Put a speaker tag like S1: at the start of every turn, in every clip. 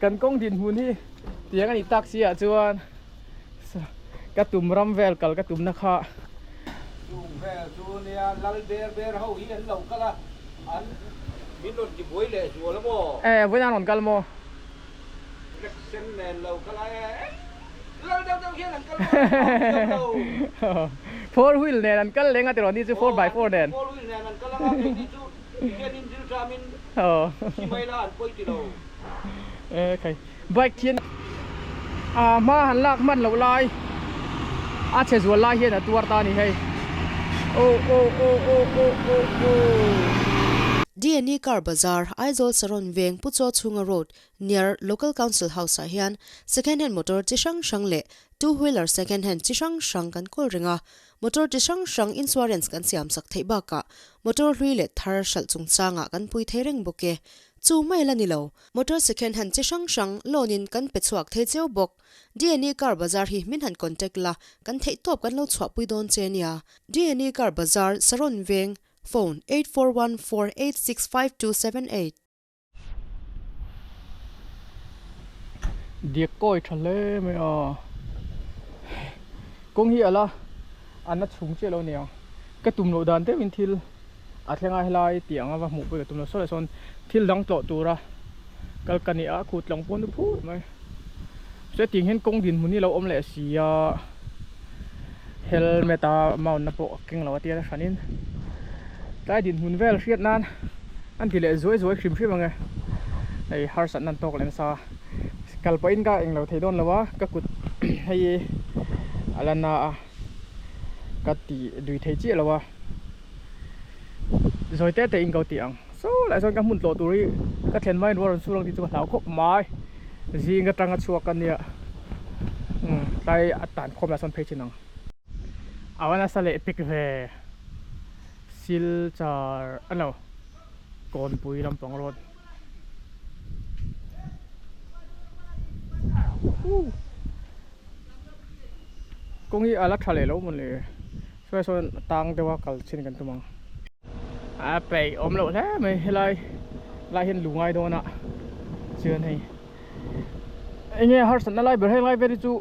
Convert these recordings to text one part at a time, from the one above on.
S1: Kan kawng dinhmun hi tiang a nih tak si ah chuan ka tum ram vel kal ka tumna kha.
S2: Chung vel chu nia lal ber ber ho hi an lo kal a, an min rawn ti buai leh zual a maw?
S1: E, vawiin an rawn kal maw?
S2: Black sen nen lo kal a e, lal deuh deuh hian an kal maw? An thiam lo.
S1: Four wheel nen an kal leng a tiraw ni chu four by four nen.
S2: Four wheel nen an kal anga keini chu tihianin dil ṭamin thi mai la an pawi ti lo.
S1: E khai bike thian a hma han lak hman loh lai a chhe zual lai hian a tuar ta a ni hei oh oh oh oh oh oh oh.
S3: DNA Car Bazar, Aizawl Saron Veng Pu Chaw Chhunga Road near Local Council House ah hian second hand motor chi hrang hrang leh two wheeler second hand chi hrang hrang kan kawl reng a, motor chi hrang hrang insurance kan siam sak theih bakah motor hlui leh thar hralh chungchangah kan pui thei reng bawk e. Chu mai la ni lo, motor second hand chi hrang hrang loan in kan pe chhuak thei cheu bawk. DNA Car Bazar hi min han contact la, kan theihtawp kan lo chhuahpui dawn che nia. DNA Car Bazar, Saron Veng, Phone, 8414865278.
S1: Diak kawi tha hle mai a, kawng hi ala an la chhung chiah lo aniang ka tum loh dan deuhin thil a thleng a helai tih ang a va hmuh pawh ka tum lo saw leh sawn thil dang tlawh tura kal ka ni a khut lang pawn a phut mai chutia hian kawng dinhmun hi a lo awm leh si a helmet a mount na pawh a keng lo a tia hranin tlai dinhmun vel hriat nan an ti leh zuai zuai hrim hrim ang e hei harsatna an tawk leh nasa kal pawhin ka englo thei dawn lo a ka kut hei a la na a ka ti lui thei chiah lo a zawi te te in ka ti ang saw lai sawn ka hmun tlawh tur hi ka thlen hmain ruah rawn sur ang tih chu ka hlau khawp mai zing atanga chhuak a nia umm tlai a tan khawm lah sawn phei chin ang a va nasa leh pek ve silchar a lo kawnpui lampang road kawng hi a la tha leh lo mawn le. Sawi sawn a tang deuh a kal chin kan tum ang. A peih awm loh hle mai helai lai hian lu ngai dawn a chuan hei enge harsatna lai ber heng lai vel hi chu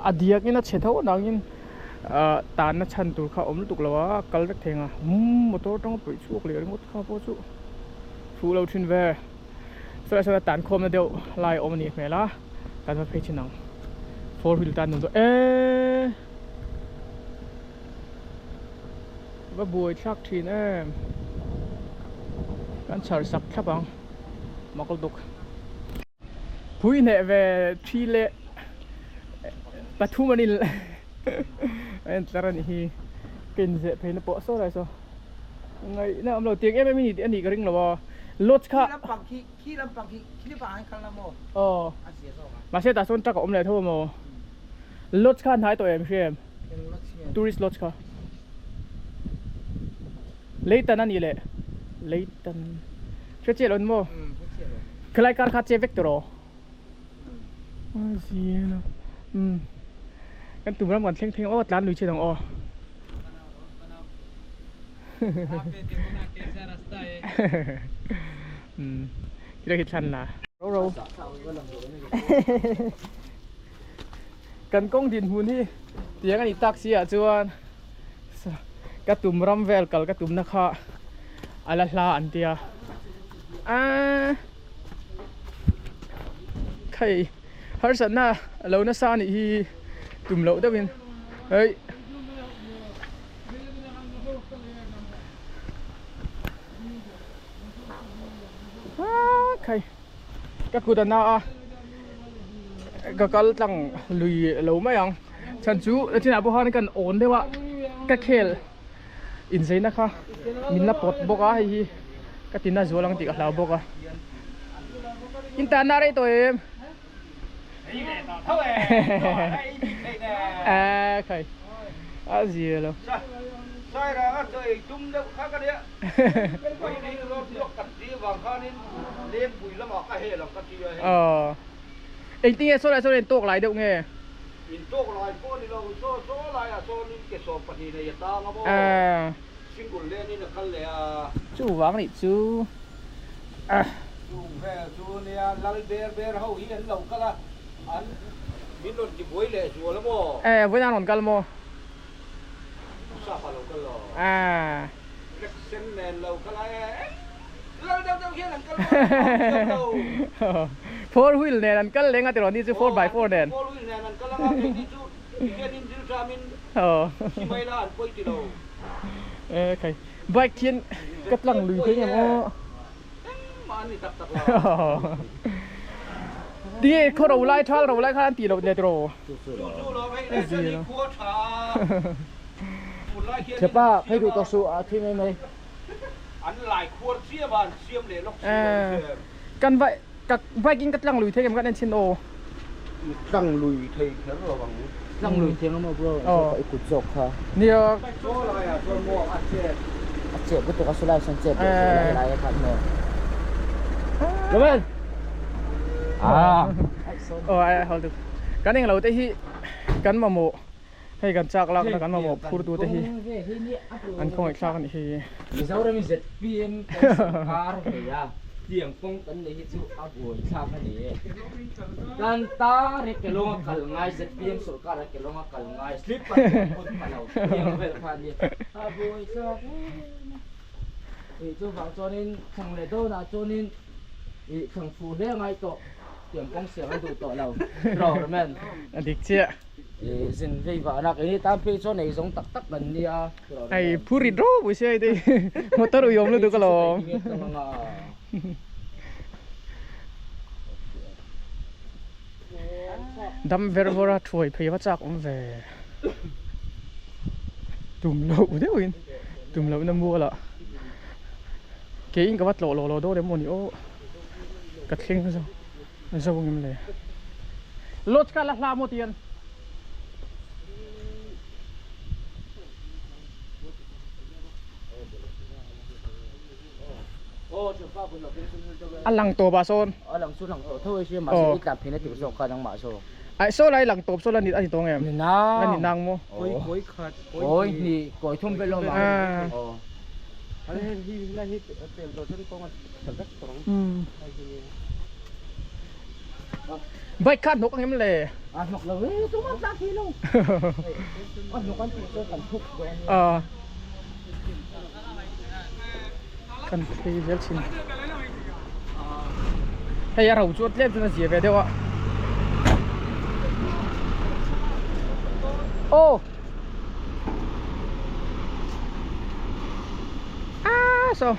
S1: a diak in a chhe tho nangin ah tanna chhan tur kha a awm lutuk lo a kal vek thei ang a umm motor atanga pawih chhuak leh ringawt kha pawh chu fuh lo thin ve sawi sawn a tan khawmna deuh lai a awm a nih hmel a kan va phei thin ang four wheel tan nuam dawn eee. Va buai thlak thin em kan chhar sak thlap ang mak lutuk phui hneh ve thi leh pathum an in a en tlar a nih hi ka inzeh phei na pawh saw lai saw ngaihna awm lo tiang em em a nih ka ring lo a lodge kha aw mahse tah sawn truck a awm leh tho a maw. Lodge kha hnai tawh em hria em? Tourist lodge kha. Leitan a nih leh Leitan hre chiah lo ni maw? Khilai kar kha che vek tawh rawh. Kan tum ram kan thleng thleng aw tlan lui chin ang aw. Kila khi thlan la. Ro ro. Kan kawng dinhmun hi tiang a nih tak si ah chuan ka tum ram vel kal ka tumna kha a la hla an tia aaa khai harsatna a lo nasa a nih hi tum loh deuhin hei aaa khai. Ka kut a na a, ka kal tlang lui lo mai ang. Chhan chu chinah pawh khan kan awn deuh a, ka khel inzeina kha min la pawt bawk a, hei hi ka tina zual ang tih ka hlau bawk a. In tan na rei tawh em? A khai a zia lo. Aw engtin nge saw lai sawn in tawk lai deuh nge?
S2: Single lane in a kal leh a.
S1: Chuvang nih chu ah.
S2: Chung vel chu nia lal ber ber ho hi an lo kal a, an min rawn ti buai leh zual a maw?
S1: E vawiin an rawn kal maw?
S2: Sap a lo kal lo.
S1: Ah.
S2: Black sen nen lo kal a e lal deuh deuh hian an kal maw? An thiam lo.
S1: Four wheel nen an kal leng a tiraw ni chu four by four nen.
S2: Four wheel nen an kal anga keini chu Tihianin rilṭamin thi mai la an pawi ti lo.
S1: E khai bike thian ka tlang lui thei ngem aw.
S2: Engmah an ni tak tak lo.
S1: Ti khaw ro lai thal ro lai khan an tih loh le tiraw.
S2: Chu chu lo hei le chuan i khua tha a. Tun lai hianin
S4: Thiapa phei duh tawh suh a thi mai mai.
S2: An lai khuar chiam a an siam leh lawk si lo hian.
S1: Kan vai Ka bike in ka tlang lui thei em kan en chhin aw.
S2: I tlang lui thei kher lo ang.
S4: Tlang lui thei ang maw bro
S1: Aw.
S4: I kut zawk kha.
S1: Nia.
S2: Chaw lai ah chuan maw a chet.
S4: A chet lutuk a sulai sawn chet leh zel a helai a khan maw. Roman. Ah.
S1: Aw ai hal tu. Kan eng lo te hi kan mamawh hei kan chak lak na kan mamawh phur tu te hi an khawngaih thlak a nih hi.
S4: Mizoram in ZPM kan sawrkar hei a, tiang kawng kan nei hi chu a buai thlak a ni e. Kan ta re kelawng a kal ngai ZPM sawrkar a kelawng a kal ngai slipper pawh phun pha lo tiang vel kha a ni a buai thlak em a. Ih chuvang chuanin thlang leh dawnah chuanin ih thlang fuh hle ngai tawh tiang kawng siam an duh tawh lo ro Ramen.
S1: A dik chiah.
S4: Ih zin vei vahna keini tan phei chuan ei zawng tak tak kan nia.
S1: Hei phur rit ropui sia hei te motor ui awm lutuk alawm. Dam ver vawr a thuai phei va chak awm ve. Tum loh deuhin tum lohna mual ah ke in ka va tlawh lawh lawh dawn em maw ni aw ka thleng zo zo ang em le. Lodge kha la hla maw tian. A lang tawp ah sawn.
S4: A lang chu lang tawh tho e mahse i tlan phei na tur zawk kha nangmah saw.
S1: Aih saw lai lang tawp saw la ni a ni tawh ngem?
S4: Ni nang.
S1: La ni nang maw?
S4: Kawi kawi khat kawi hnih kawi thum vel awm ang. Aw.
S1: Bike kha hnawk ang em le?
S4: A hnawk lo e, tumah tlak thei lo. A hnawk an tih chuan kan thuk dawn nia.
S1: Aw. Kan phei zel thin. Hei a ro chu tlem chuan a zia ve deuh a. Aw. Ah so.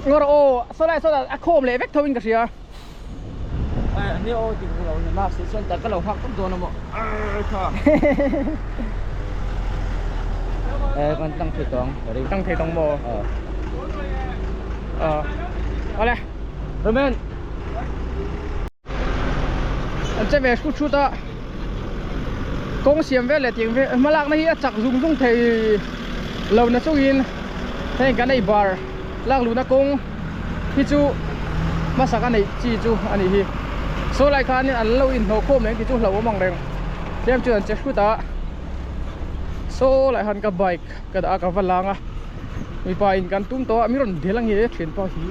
S1: Ngawr aw saw lai saw a khawm leh vek tho in ka hria.
S4: Ni aw ti lo ni ma se chuan ta ka lo hak tawp dawn a maw. Eh kan tang thei tawng sorry.
S1: Tang thei tawng maw?
S4: Ờ.
S1: Ờ. Awle.
S4: Ramen.
S1: An che ve hrut hrut a kawng siam vel leh tiang vel hma lakna hi a chak zung zung thei lo na chungin heng kan ei bar lak luhna kawng hi chu hmasak a neih chi chu a nih hi saw lai khanin an lo inhnawh khawm leh ang tih chu hlauhawm ang reng tlem chuan an che hrut a saw lai khan ka bike ka dah a ka va lang a mipa in kan tum tawh a mi rawn del ang hi thianpa hi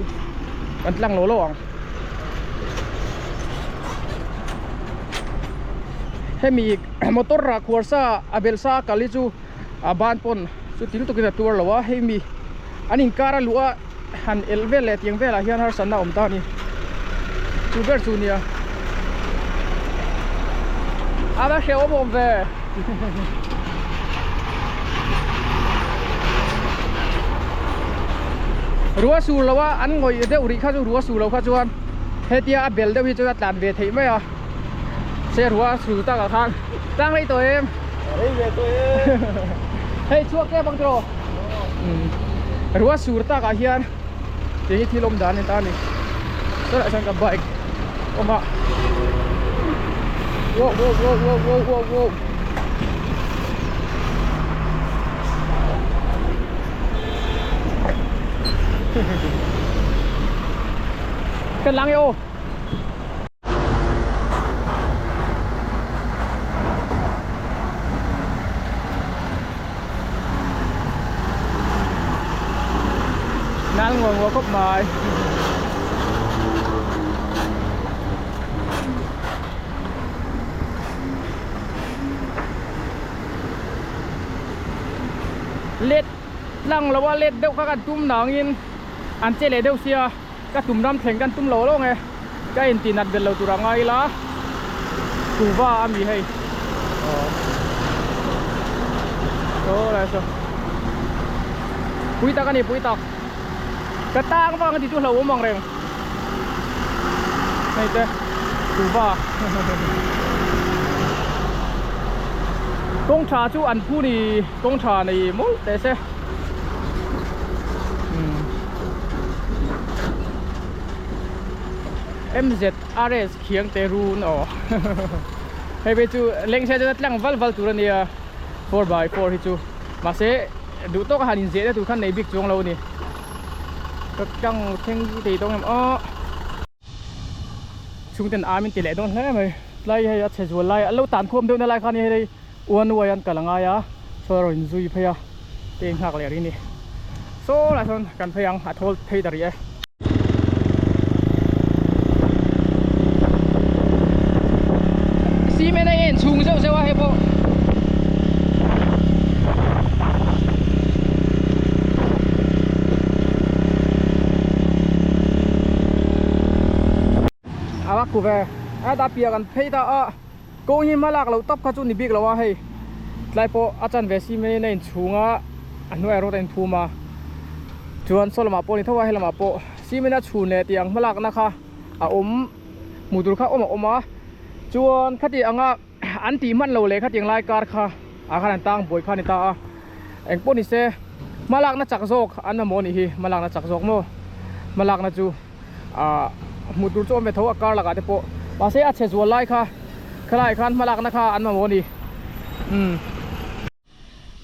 S1: kan tlang lo lo ang. Hemi motor rah khuar sa a belh sa a kal hi chu a ban pawn chu til tukin a tuar lo a hemi an inkar a luh a han elh vel leh tiang velah hian harsatna a awm ta a ni chu ber chu nia a va hrehawm awm ve. Rua sur lo a an ngawih deuh rih kha chu rua sur lo kha chuan hetia a bel deuh hi chuan a tlan ve theih mai a se rua sur tak ah khan tlang rei tawh em
S2: rei ve tawh em
S1: hei chhuak tep ang tiraw rua sur tak ah hian tih hi thil awm dan a ni ta a ni tunah chuan ka bike awm a wow wow wow wow wow wow wow Kan lang e aw. nguah khawp mai. Let tlang lo a let deuh kha kan tum nangin an che leh deuh sia ka tum ram thleng kan tum lo lawng e ka inti nat belh lo tur a ngai ila kuva a mi hei aw saw lai saw pui tak a ni pui tak ka tang vang a ti chu hlo awm ang reng hei te kuva kawng tha chu an phu ni kawng tha nei mawlh teh se MZRS khiang te run aw hei phei chu leng se chuan a tlang val val tur a nia 4x4 hi chu mahse duh tawk a han inzeh na tur khan nei bik chuang lo a ni ka tlang thleng thei dawn em aw chhungten am in ti leh dawn hle mai tlai hei a chhe zual lai a lo tan khuam deuh na lai khan hei uan uai an kal a ngai a saw a rawn inzui phei a te nghak leh rih a ni saw lai sawn kan phei ang a thawl phei ta rih e. Cement a en chhung zeuh zeuh a hei pawh a va ku ve a ta piah kan phei ta a kawng hi hma lak loh tawp kha chu ni bik lo a hei tlai pawh a chanve cement in a inchhung a a hnuaiah rawt a inphum a chuan saw lamah pawh a ni tho a he lamah pawh cement a chhun leh tih ang hma lakna kha a awm hmuh tur kha awm a awm a chuan khati anga an tih hman lo leh khatiang lai kar kha ah khan an tang buai kha a ni ta a engpawh ni se hma lakna chak zawk an mamawh a nih hi hma lakna chak zawk maw hma lakna chu ah hmuh tur chu awm ve tho a kar lakah te pawh mahse a chhe zual lai kha khalai khan hma lakna kha an mamawh a ni umm.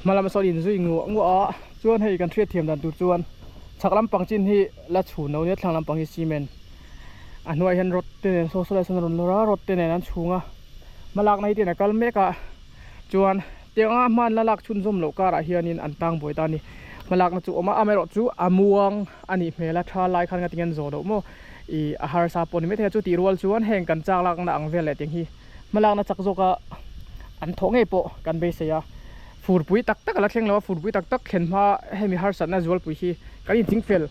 S1: Hma lam sawn inzui nguah nguah a chuan hei kan hriat thiam dan tur chuan chhak lampang chin hi la chhun lo nia thlang lampang hi cement a hnuaiah hian rod te nen saw saw lai sawn a rawn lawr a rod te nen an chhung a hma lakna hi ten a kal mek a chuan tiang anga hman la lak chhunzawm loh karah hianin an tang buai ta a ni hma lakna chu a awm a amaherawh chu a muang a nih hmel a tha lai khan ngatinge an zawh loh maw ih a harsa pawh ni maithei a chu tih rual chuan heng kan chak lakna ang vel leh tiang hi. Hmalakna chak zawka an thawh ngei pawh kan beisei a, furpui tak tak a la thleng lo a, furpui tak tak thlen hma hemi harsatna zualpui hi kan inching fel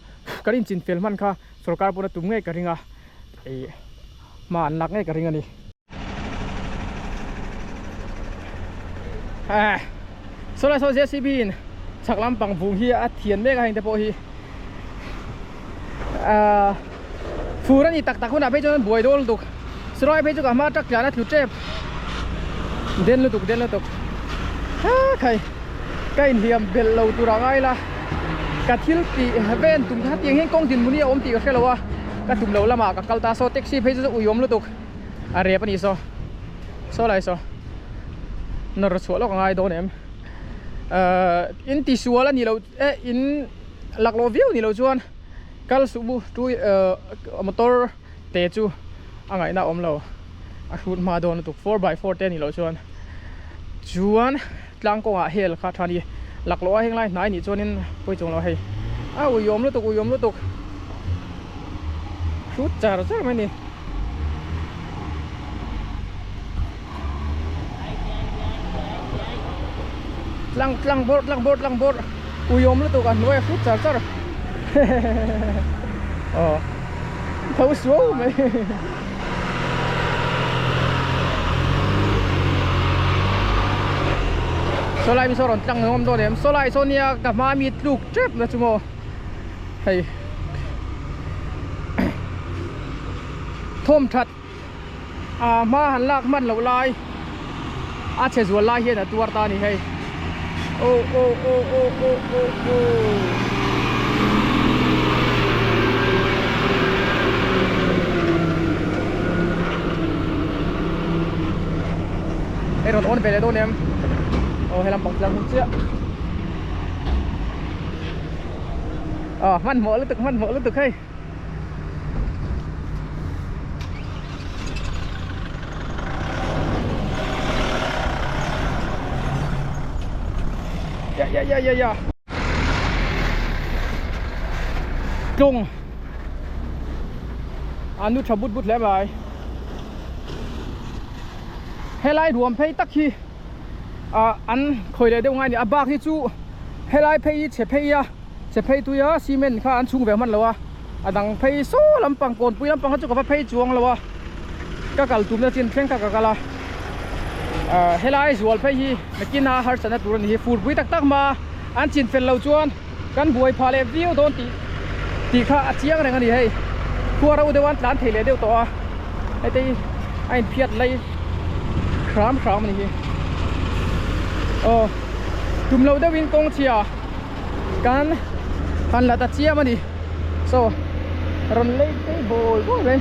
S1: kan inchin fel hman kha sorkar pawn a tum ngei ka ring a, ih hma an lak ngei ka ring a ni. Eh sawlai saw JCB in chhak lampang vung hi a thian mek a heng te pawh hi ah fur a ni tak tak hunah phei chuan buai dawn lutuk saruai phei chu ka hma truck tlan a tlu tep den lutuk den lutuk ha khai ka inhliam belh lo tur a ngai la ka thil tih ven tum kha tiang hian kawng dinhmun hi a awm tih ka hre lo a ka tum lo lamah ka kal ta saw taxi phei chu ui awm lutuk a rep a ni saw saw lai saw nawr chhuah lawk a ngai dawn em ahh in tisual a ni lo eh in. Laklawh viau ni lo chuan kal suh bu tui motor te chu a ngaihna a awm lo a hrut hma dawn lutuk 4x4 te ni lo chuan chuan tlang kawngah hel kha tha ni laklawh a heng lai hnai nih chuanin pawi chuang lo hei a uiawm lutuk uiawm lutuk hrut char char mai ni. Tlang tlang bawrh tlang bawrh tlang bawrh uiawm lutuk a hnuai a hrut char char aw tho suau mai saw lai mi saw rawn tlang awm dawn em saw lai saw nia ka hma mi tluk tep na chu maw hei thawm that a hma han lak hman loh lai a chhe zual lai hian a tuar ta a ni hei aw aw aw aw aw aw aw hei rawn awn ve leh dawn em aw he lampang tlang hun chiah aw hmanhmawh lutuk hmanhmawh lutuk hei. Ya ya ya ya ya. Tlawng a nu tha but but hle mai. Helai ruam phei tak hi ah an khawi leh deuh ngai a ni. A bak hi chu helai phei hi chhe phei a chhe phei tui a cement kha an chhung ve hman lo a a dang phei saw lampang kawnpui lampang kha chu ka va phei chuang lo a ka kal tumna chin thleng kha ka kal a ah helai zual phei hi nakin a harsatna tur a ni hi furpui tak tak hma an chin fel lo chuan. Kan buai phah leh viau dawn tih tih kha a chiang reng a ni hei. Khua ro deuh a an tlan thei leh deuh tawh a, hete hi a inphiat lai hram hram a ni hi. Aw tum lo deuhin kawng chhia kan han la ta chiam a ni. Saw rawn lei phei bawl bawl mai.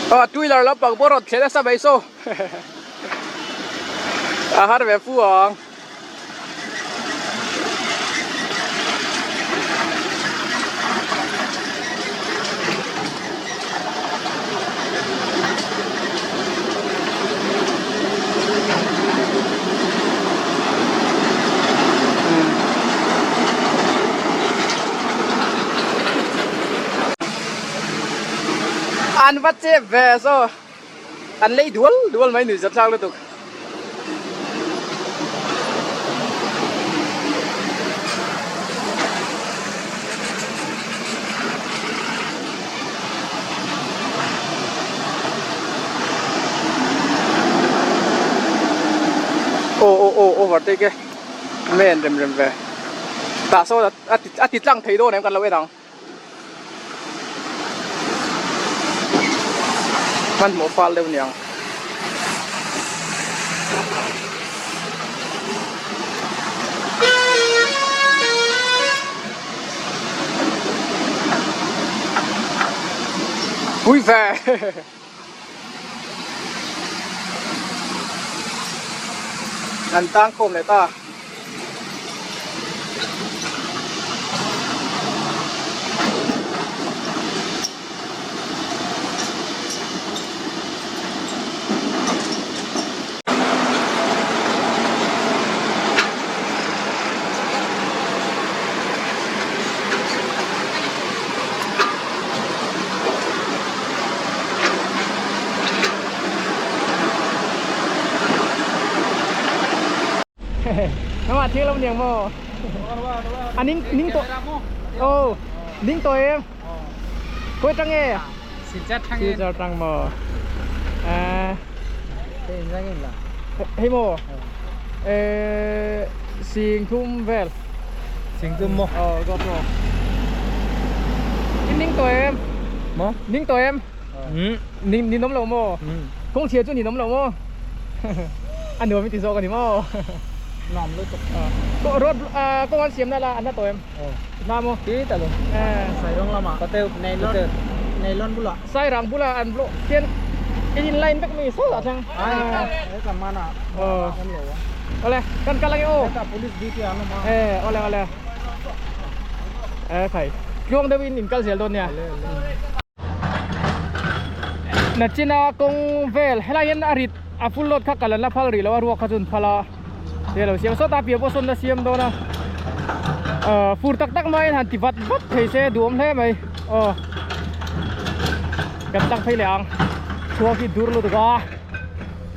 S1: Aw two wheeler lampang pawh rawn thleh nasa mai saw a har ve fu ang. An va chep ve saw an lei dual dual mai nuih zathlak lutuk. Aw aw aw overtake e men rem rem ve tah sawn a ti tlang thei dawn em kan lo en ang. Hmanhmawh fal deuh niang. Pui ve. An tang khawm leh ta. Nó mà thiên long niềng mò. À ninh ninh tội. Ô, ninh tội em. Quê trăng nghe.
S4: Xin chào thằng
S1: Xin chào trăng mò. À,
S4: Tên ra nghe là.
S1: hey mò. Ê, xin thum vel.
S4: Xin thum mò.
S1: Ờ, GoPro. Ninh tội em.
S4: Mò.
S1: Ninh tội em.
S4: Ừ.
S1: Ninh ninh nấm lẩu mò.
S4: Ừ.
S1: Không chia cho ninh nấm lẩu mò. Ăn được mới thì do cái gì mò.
S4: Nòm luôn tục.
S1: Có rốt à công an xiêm là ăn đã tội em. Nam mò.
S4: Tí ta luôn.
S1: À.
S4: Sai rong lắm à. Có tiêu này luôn. Này luôn bula.
S1: Sai rang bula an blo kian in line back mi so la thang.
S4: Ai, cái mana.
S1: Ờ.
S4: Em lẩu.
S1: Ole, kan kalang o.
S4: Cái police duty ano ma.
S1: Eh, ole ole. Eh, khai. Luang dawin in kal zel don nia. Na china kong vel helai hian a rit a full load kha kal an la phal rih lo a ruak kha chun phal a te lo siam sawt a piah pawh sawn la siam dawn a ah fur tak tak maiin han ti vat vat thei se duhawm hle mai aw kan tlang phei leh ang chhuak hi dur lutuk a.